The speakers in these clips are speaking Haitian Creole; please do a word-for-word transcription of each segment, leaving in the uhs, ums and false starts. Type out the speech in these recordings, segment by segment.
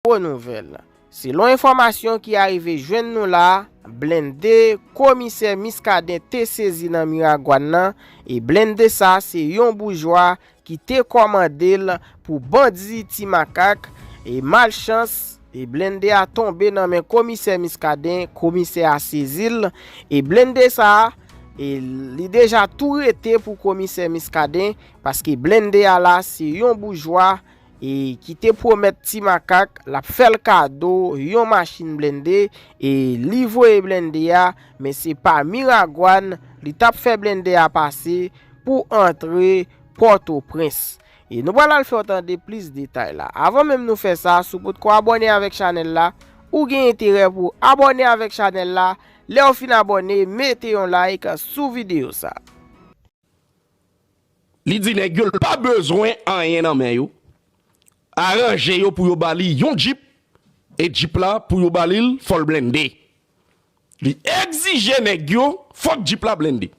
gwo nouvèl. Selon enfòmasyon ki arive jwenn nou la, blende komisè Muscadin te sezi nan Miragwàn nan, e blende sa se yon boujwa ki te kòmande l pou bandi Ti Makak, e malchans, e blende a tonbe nan men komisè Muscadin, komisè a sezi l, e blende sa, e li deja tou rete pou komisè Muscadin, paske blende a la se yon boujwa, e ki te pwomèt Ti Makak l ap fè l kado yon machin blende, e li voye blende a, men se pa Miragwàn li t ap fè blende a pase pou antre Pòtoprens. E nou pral al fè w tande plis detay la. Avan menm nou fè sa, si w potko abòne avèk chanèl la, ou gen enterè pou abòne avèk chanèl la. Lè w fin abòne, mete yon like sou videyo sa. Li di nèg yo l pa bezwen anyen nan men yo. Aranje yo pou yo ba li yon djip, e djip la pou yo ba li l, fò l blende. Li egzije nèg yo, fòk djip la blende.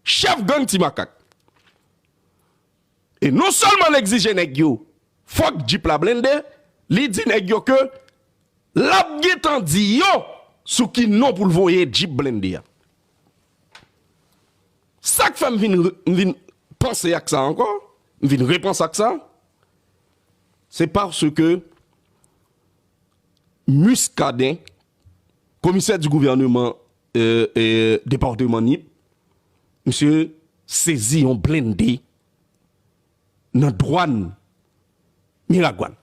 Chèf gang Ti Makak. E non sèlman l egzije nèg yo, fòk djip la blende, li di nèg yo ke l ap gentan di yo sou ki non pou l voye djip blende a. Sa k fè m vin, m vin panse ak sa ankò, m vin repanse ak sa, se paske Muscadin, komisè di gouvènman, e, e, depatman Nip, misye sezi yon blende nan dwàn Miragwàn.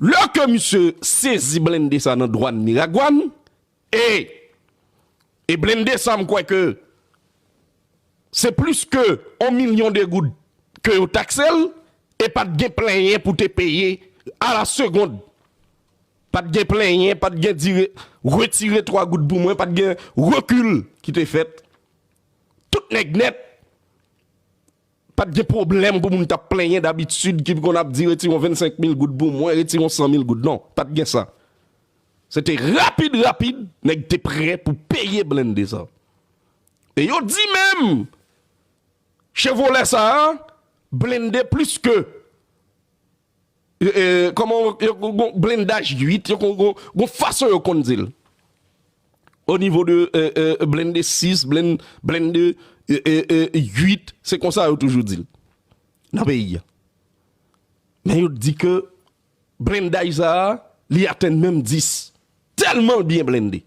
Lè ke misye sezi blende sa nan dwàn Miragwàn, e, e blende sa, m kwè ke se plis ke yon milyon de goud ke yo takse l, e pa t gen plenyen pou te peye a la segond. Pa t gen plenyen, pa t gen dire, retire twa goud pou mwen, pa t gen rekil ki te fèt. Tout nèg nèt, pa t gen pwoblèm pou moun t ap plenyen dabitid ki konn ap di retire yon vennsenk mil goud pou mwen, retire yon san mil goud. Non, pa t gen sa. Se te rapid, rapid, nèg te prè pou peye blende sa. E yo di menm, Chevrolet sa a, blende plis ke, e, e, kòman yo, yo, yo, blendaj uit, yo, yo, yo, gon fason yo konn di l. O nivo de, e, e, blende sis, blen-, blende, e, e, e, uit, se konsa yo toujou di l nan peyi a. Men yo di ke blendaj sa a, li atenn menm dis. Tèlman l byen blende.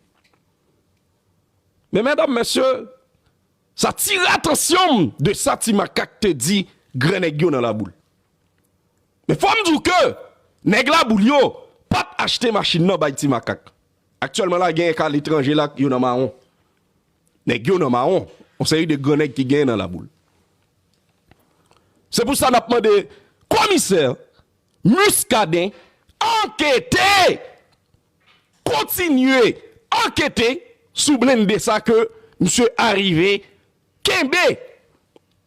Men medam, mesye, sa tire atansyon m de sa Ti Makak te di gran nèg yo nan Laboul. Men fò m di w ke nèg Laboul yo pa t achte machin nan bay Ti Makak. Aktyèlman la, gen kèk aletranje la, yo nan mawon. Nèg yo nan mawon. Yon seri de gran nèg ki genyen nan Laboul. Se pou sa n ap mande komisè Muscadin ankete, kontinye ankete sou blende sa ke misye arive kenbe.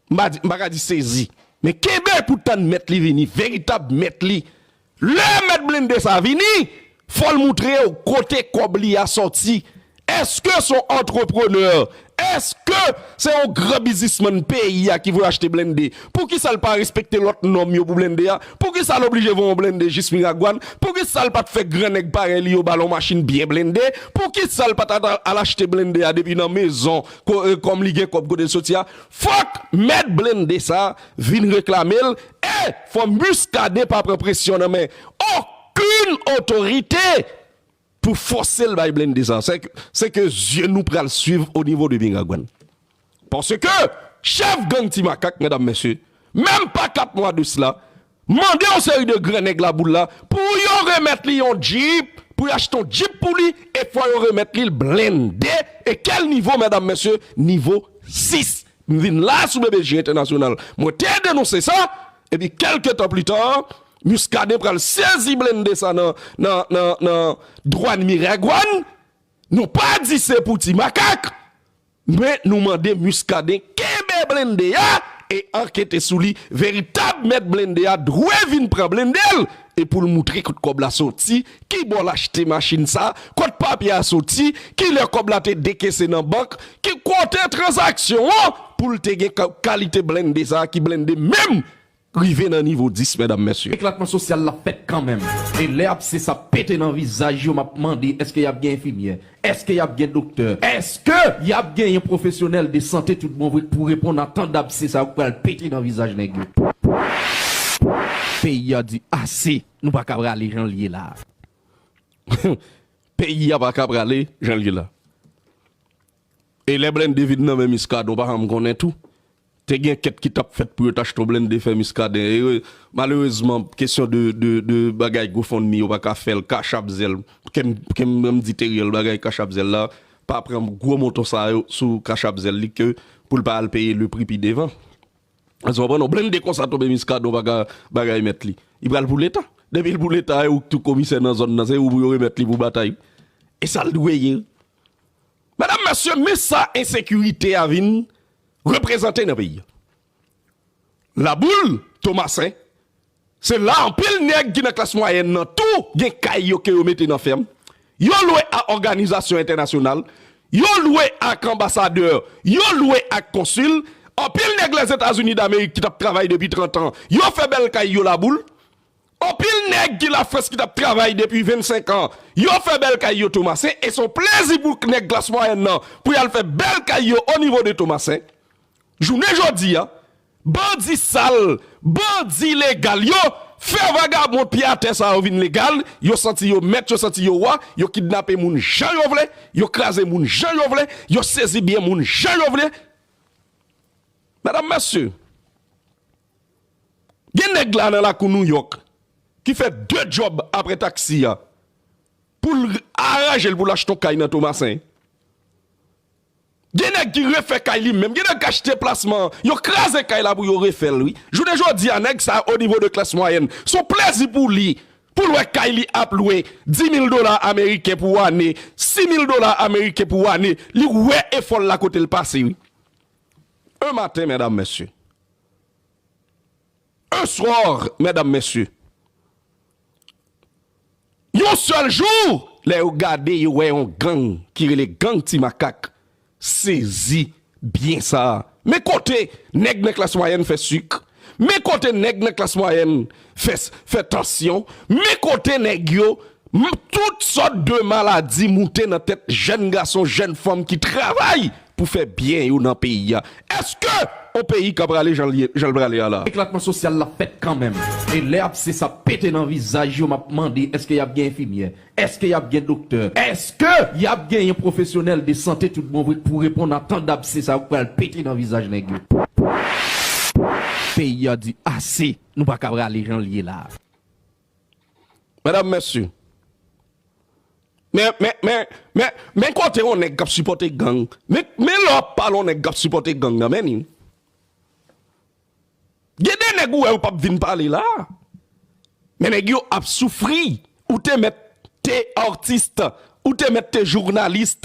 M pa di, m pa ka di sezi, men kenbe pou tann mèt li vini, veritab mèt li. Lè mèt blende sa vini, fò l moutre w kote kòb li a sòti. Èske se yon antreprenè? Èske se yon gran biznismann peyi a ki vle achte blende? Poukisa l pa respekte lòt nòm yo pou blende a? Poukisa l oblije voye yon blende jis Miragwàn? Poukisa l pa t fè gran nèg parèy li yo ba l yon machin byen blende? Poukisa l pa t al, al achte blende a depi nan mezon, ko-, e, kòm li gen kòb kote l soti a? Fòk mèt blende sa vin reklame l, e fò Muscadin pa pran presyon nan men okenn otorite pou fòse l bay blende sa. Se ke, se ke zye nou pral swiv o nivo de Miragwàn. Paske chèf gang Ti Makak, medam, mesye, menm pa kat mwa de sila, mande yon seri de gran nèg Laboul la pou yo remèt li yon djip, pou yo achte yon djip pou li, e fò yo remèt li l blende. E kèl nivo, medam, mesye? Nivo sis. M vin la sou B B J Entènasyonal. Mwen te denonse sa, epi kèlke tan pli ta, Muscadin pral sezi blende sa nan, nan, nan, nan dwàn Miragwàn. Nou pa di se pou Ti Makak, men nou mande Muscadin kenbe blende a e ankete sou li. Veritab mèt blende a dwe vin pran blende l e pou l moutre kot kòb la soti, ki bò l achte machin sa, kot papye a soti, kilè kòb la te dekese nan bank, ki kote tranzaksyon an pou l te gen ka-, kalite blende sa ki blende menm rive nan nivo dis, medam, mesye. Eklatman sosyal la fèt kanmenm. E lè abse sa pete nan vizaj yo, m ap mande, èske y ap gen enfimyè? Èske y ap gen doktè? Èske y ap gen yon pwofesyonèl de sante tout bon vre pou reponn a tan dabse sa yo k pral pete nan vizaj nèg yo? Peyi a di ase, nou pa ka prale jan l ye la. Peyi a pa ka prale jan l ye la. E lè blende vin nan men Muscadin, pa janm konnen tou. Te gen kèt ki t ap fèt pou yo t achte yon blende fè Muscadin. E, malerezman, kesyon de, de, de bagay GoFundMe, yo pa ka fè l, Cash App, Zelle. Ke m, ke m, m di Teriel bagay Cash App, Zelle la, pa pran gwo montan sa yo sou Cash App, Zelle li ke pou l pa al peye le pri pi devan. Èske w konprann? Yon blende konsa tonbe Muscadin, pa ka bagay mèt li. Li pral pou Leta. Depi l pou Leta, e ou k tou komisè nan zòn nan, se ou pou yo remèt li pou batay. E sa l dwe ye. Medam, mesye, men sa ensekirite a vin reprezante nan peyi a. Laboul, Tomasen, se la anpil nèg ki nan klas mwayèn nan tou gen kay yo ke yo mete nan fèm. Yo lwe a òganizasyon entènasyonal, yo lwe ak anbasadè, yo lwe ak konsil. Anpil nèg Lèzetazini Damerik ki t ap travay depi trant an, yo fè bèl kay yo Laboul. Anpil nèg ki Lafrans ki t ap travay depi vennsenk an, yo fè bèl kay yo Tomasen, e se yon plezi pou nèg klas mwayèn nan pou y al fè bèl kay yo o nivo de Tomasen. Jounen jodi a, bandi sal, bandi legal yo fè vagabon pye atè sa yo vin legal, yo santi yo mèt, yo santi yo wa, yo kidnape moun jan yo vle, yo kraze moun jan yo vle, yo sezi byen moun jan yo vle. Medam, mesye, gen nèg la nan lakou Nouyòk ki fè de djòb apre taksi a pou l aranje l pou l achte yon kay nan Tomasen. Gen nèg ki refè kay li menm, gen nèg k achte plasman, yo kraze kay la pou yo refè l, wi. Jounen jodi a, nèg sa o nivo de klas mwayèn, se yon plezi pou li, pou l wè kay li ap lwe dis mil dola ameriken pou ane, sis mil dola ameriken pou ane, li wè efò l la kote l pase, wi. Un matin, medam, mesye. Un soir, medam, mesye. Yon sèl jou, lè yo gade, yo wè yon gang ki rele gang Ti Makak sezi byen sa. Men kote nèg nan klas mwayèn fè sik. Men kote nèg nan klas mwayèn fè, fè tansyon. Men kote nèg yo M-, tout sòt de maladi moute nan tèt jèn gason, jèn fanm ki travay pou fè byen yo nan peyi a. Èske yon peyi ka prale jan l ye, jan l prale a la? Eklatman sosyal la fèt kanmenm. E lè abse sa pete nan vizaj yo, m ap mande, èske y ap gen enfimyè? Èske y ap gen doktè? Èske y ap gen yon pwofesyonèl de sante tout bon vre pou reponn a tan dabse sa yo k pral pete nan vizaj nèg yo? Peyi a di ase, nou pa ka prale jan l ye la. Medam, mesye. Men, men, men, men, men kote yon nèg k ap sipòte gang. Men, men lè w ap pale yon nèg k ap sipòte gang nan, men ni. Gen de nèg ou wè yo p ap vin pale la. Men nèg yo ap soufri. Ou te mèt te atis, ou te mèt te jounalis,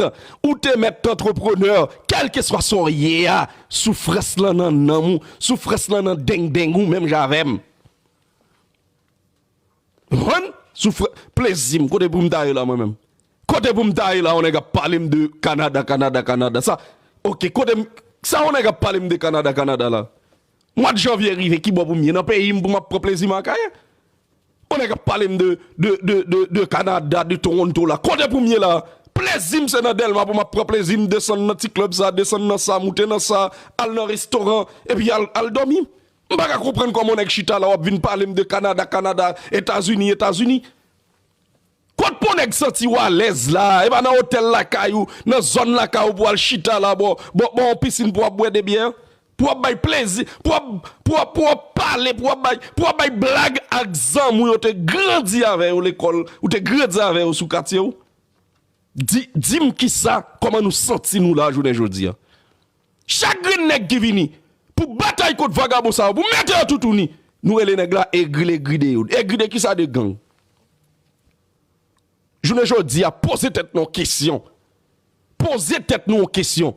ou te mèt te antreprenè, kèlkeswa sa w ye a, soufrans lan nan nanm ou, soufrans lan nan dengdeng ou, menm jan avè m. Konprann? Soufrans, plezi m, kote pou m ta ye la mwen menm? Kote pou m ta ye la, yon nèg ap pale m de Kanada, Kanada, Kanada. Sa, oke, kote m, sa yon nèg ap pale m de Kanada, Kanada la? Mwa de janvye rive, ki bò pou m ye? Nan peyi m pou m ap pran plezi m Akayè? Yon nèg ap pale m de, de, de, de, de Kanada, de Toronto la. Kote pou m ye la? Plezi m se nan Dèlma pou m ap pran plezi m, desann nan ti klèb sa, desann nan sa, moute nan sa, al nan restoran, epi al, al dòmi. M pa ka konprann kòman yon nèg chita la, w ap vin pale m de Kanada, Kanada, Etazini, Etazini. Kot pou nèg santi w alèz la? E pa nan otèl lakay ou, nan zòn lakay ou pou al chita la, bò, bò, bò yon pisin pou w ap bwè de byè, pou w ap bay plezi, pou w ap, pou w ap, pou w ap pale, pou w ap bay, pou w ap bay blag ak zanmi w te grandi avè yo lekòl, ou te grandi avè yo sou katye w. Di, di m kisa, kòman nou santi nou la jounen jodi a? Chak grenn nèg ki vini pou batay kont vagabon sa yo, pou mete yo toutouni, nou rele nèg la egri, egri de yo. Egri de kisa? De gang. Jounen jodi a, poze tèt nou yon kesyon. Poze tèt nou yon kesyon.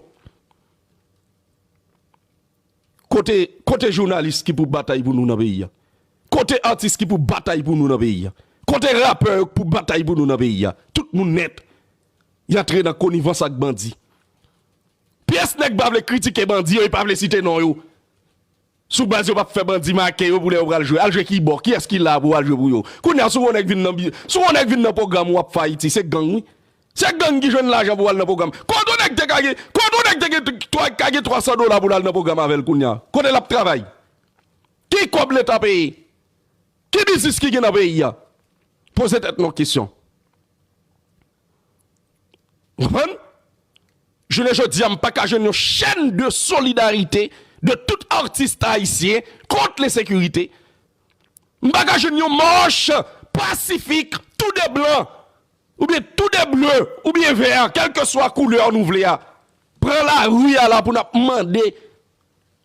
Kote, kote jounalis ki pou batay pou nou nan peyi a? Kote atis ki pou batay pou nou nan peyi a? Kote rapè yo ki pou batay pou nou nan peyi a? Tout moun nèt. Y antre nan konivans ak bandi. Pyès nèg pa vle kritike bandi yo, yo pa vle site non yo. Sou baz yo p ap fè bandi make yo pou lè yo pral jwe. Al jwe ki bò? Kiyès ki la pou al jwe pou yo? Kounye a, si w wè yon nèg vin nan bi-, si w wè yon nèg vin nan pwogram ou ap fè Ayiti, se gang, wi. Se gang ki jwenn lajan pou al nan pwogram. Kote yon nèg te ka gen, kote yon nèg te gen t-, twa, ka gen twa san dola pou l al nan pwogram avè l kounye a? Kote l ap travay? Ki kòb Leta peye? Ki biznis ki gen nan peyi a? Poze tèt nou kesyon. Ou konprann? Jounen jodi a, m pa ka jwenn yon chèn de solidarite de tout artis ayisyen kont lensekirite. M pa ka jwenn yon mach pasifik, tou de blan, oubyen tou de ble, oubyen vè, kèlkeswa koulè nou vle a. Pran lari a la pou n ap mande,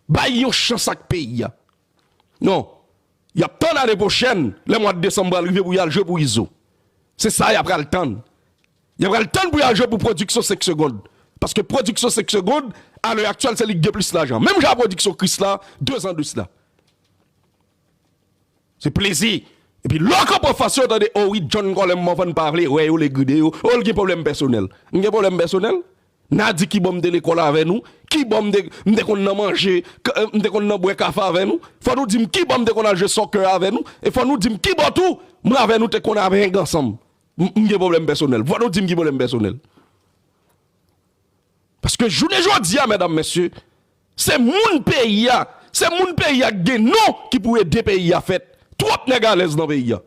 bay yon chans ak peyi a. Non. Y ap tann ane pwochèn, lè mwa desanm pral rive pou y al jwe pou Izo. Se sa y ap pral tann. Y ap pral tann pou y al jwe pou pwodiksyon senk segonn. Paske pwodiksyon senk segonn, alè aktyèl, se li k gen plis lajan. Menm jan a pwodiksyon Krisla, de zan de sila. Se plezi. Epi lè w kanpe anfas yo, w tande, o wi, John Colem Morvan pa vle wè yo, l egri de yo. O, l gen pwoblèm pèsonèl. M gen pwoblèm pèsonèl? N a di ki bò m te lekòl avè nou, ki bò m te, m te konn nan manje, k-, m te konn nan bwè kafe avè nou. Fò nou di m ki bò m te konn al jwe soccer avè nou, e fò nou di m ki bò tou, mwen avè nou te konn ap hang ansanm. M, m gen pwoblèm pèsonèl. Fò nou di m ki pwoblèm pèsonèl. Paske jounen jodi a, medam, mesye, se moun peyi a, se moun peyi a k gen non ki pou ede peyi a fèt. Twòp nèg alèz nan peyi a.